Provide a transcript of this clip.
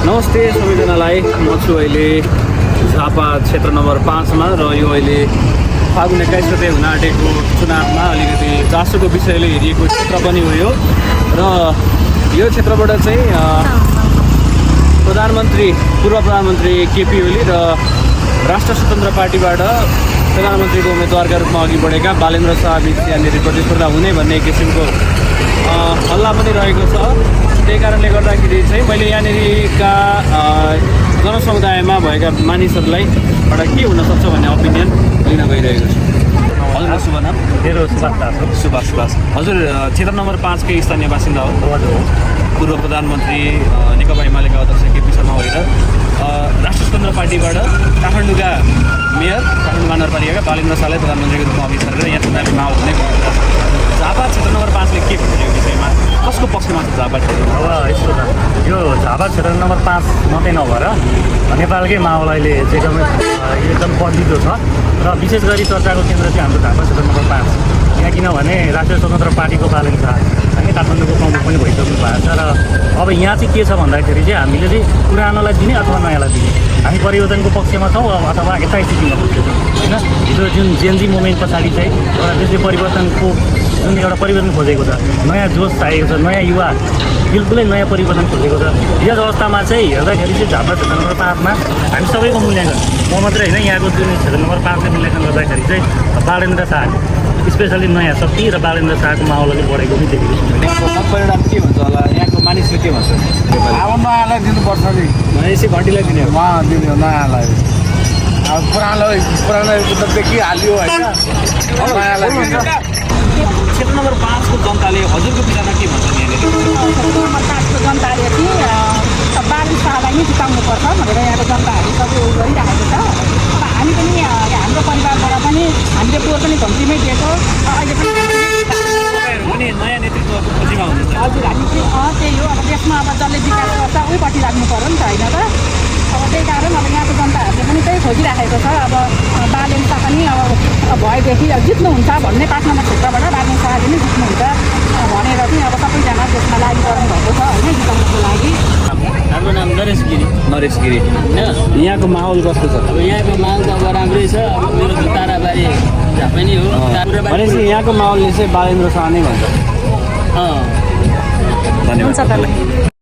नमस्ते सबैजनालाई। म छु अहिले झापा क्षेत्र नम्बर 5 मा र यो अहिले फागुन 21 गते हुन आँटेको चुनावमा अलिकति चासोको विषयले हेरिएको क्षेत्र पनि हो यो। र यो क्षेत्रबाट चाहिँ पूर्व प्रधानमन्त्री केपी ओली र राष्ट्र स्वतन्त्र पार्टीबाट प्रधानमन्त्रीको उम्मेदवारका रूपमा अघि बढेका बालेन्द्र शाह बीच यहाँनिर प्रतिस्पर्धा हुने भन्ने किसिमको हल्ला पनि रहेको छ। त्यही कारणले गर्दाखेरि चाहिँ मैले यहाँनिरका जनसमुदायमा भएका मानिसहरूलाई के हुनसक्छ भन्ने ओपिनियन लिन गइरहेको छु। हजुर शुभ नाम? मेरो सुभाष। हजुर क्षेत्र नम्बर 5 कै स्थानीय बासिन्दा हो? हजुर। पूर्व प्रधानमन्त्री नेकपा एमालेका अध्यक्ष केपी शर्मा ओली र राष्ट्र स्वतन्त्र पार्टीबाट काठमाडौँका मेयर काठमाडौँ महानगरपालिकाका बालेन्द्र शाहलाई प्रधानमन्त्रीको रूपमा अघि सरेर यहाँ चुनावी माहौल हुने भएको छ। झापा क्षेत्र नम्बर 5 ले के भन्छ यो विषयमा? कसको पक्षमा छ झापा क्षेत्र? अब यस्तो छ, यो झापा क्षेत्र नम्बर 5 मात्रै नभएर नेपालकै माहौल अहिले एकदम बदलिदो छ र विशेष गरी चर्चाको केन्द्र चाहिँ हाम्रो झापा क्षेत्र नम्बर 5 यहाँ, किनभने राष्ट्रिय स्वतन्त्र पार्टीको बालेन्द्र शाह अनि काठमाडौँको प्रमुख पनि भइसक्नु भएको छ। र अब यहाँ चाहिँ के छ भन्दाखेरि चाहिँ हामीले चाहिँ पुरानोलाई दिने अथवा नयाँलाई दिने, हामी परिवर्तनको पक्षमा छौँ अथवा यता स्थितिमा पुग्छौँ होइन। हिजो जुन जेनजी मुभमेन्ट पछाडि चाहिँ एउटा देशले परिवर्तनको जुन एउटा परिवर्तन खोजेको छ, नयाँ जोस चाहिएको छ, नयाँ युवा बिल्कुलै नयाँ परिवर्तन खोजेको छ। यस अवस्थामा चाहिँ हेर्दाखेरि चाहिँ झापा क्षेत्र नम्बर 5 मा हामी सबैको मूल्याङ्कन, म मात्रै होइन यहाँको जुन क्षेत्र नम्बर 5 ले मूल्याङ्कन गर्दाखेरि चाहिँ बालेन्द्र शाह स्पेसली नयाँ शक्ति र बालेन्द्र शाहको माहौल अलिक बढेको पनि देखेको छु। यहाँको मतपरिणाम के भन्छ होला? यहाँको मानिसले के भन्छ? अब नयाँलाई दिनुपर्छ नि, भनेपछि घन्टीलाई दिने हो? दिने नयाँलाई। अब पुरानो त देखिहाल्यो होइन, अब नयाँलाई दिने। क्षेत्र नम्बर 5 को जनताले हजुरको विचारमा के भन्छ यहाँनिर? क्षेत्र नम्बर 5 को जनताले चाहिँ बालेन्द्र शाहलाई नै जिताउनुपर्छ भनेर यहाँको जनताहरूले सबै उयो गरिरहेको छ। अब हामी पनि हाम्रो परिवारबाट पनि हामीले पोहोर पनि धम्कीमै दिएको, अहिले पनि नयाँ नेतृत्वको खोजीमा हुनुहुन्छ? हजुर, हामी चाहिँ त्यही हो। अब देशमा अब जसले विकास गर्छ उहीपट्टि लाग्नु पऱ्यो नि त होइन त। अब त्यही कारण अब यहाँको जनताहरूले पनि त्यही खोजिराखेको छ। अब बालेन्द्र शाह पनि अब भएदेखि जित्नुहुन्छ भन्ने 5 नम्बर क्षेत्रबाट बालेन्द्र शाहले नै जित्नुहुन्छ भनेर चाहिँ अब सबैजना त्यसमा लागि पर्नु भएको छ होइन, जिताउनुको लागि। हाम्रो नाम नरेश गिरी होइन। यहाँको माहौल कस्तो छ? अब यहाँको माहौल त अब राम्रै छ। अब मेरो त ताराबारी झापा नै हो। भनेपछि यहाँको माहौलले चाहिँ बालेन्द्र शाह नै भन्छ। अँ धन्यवाद।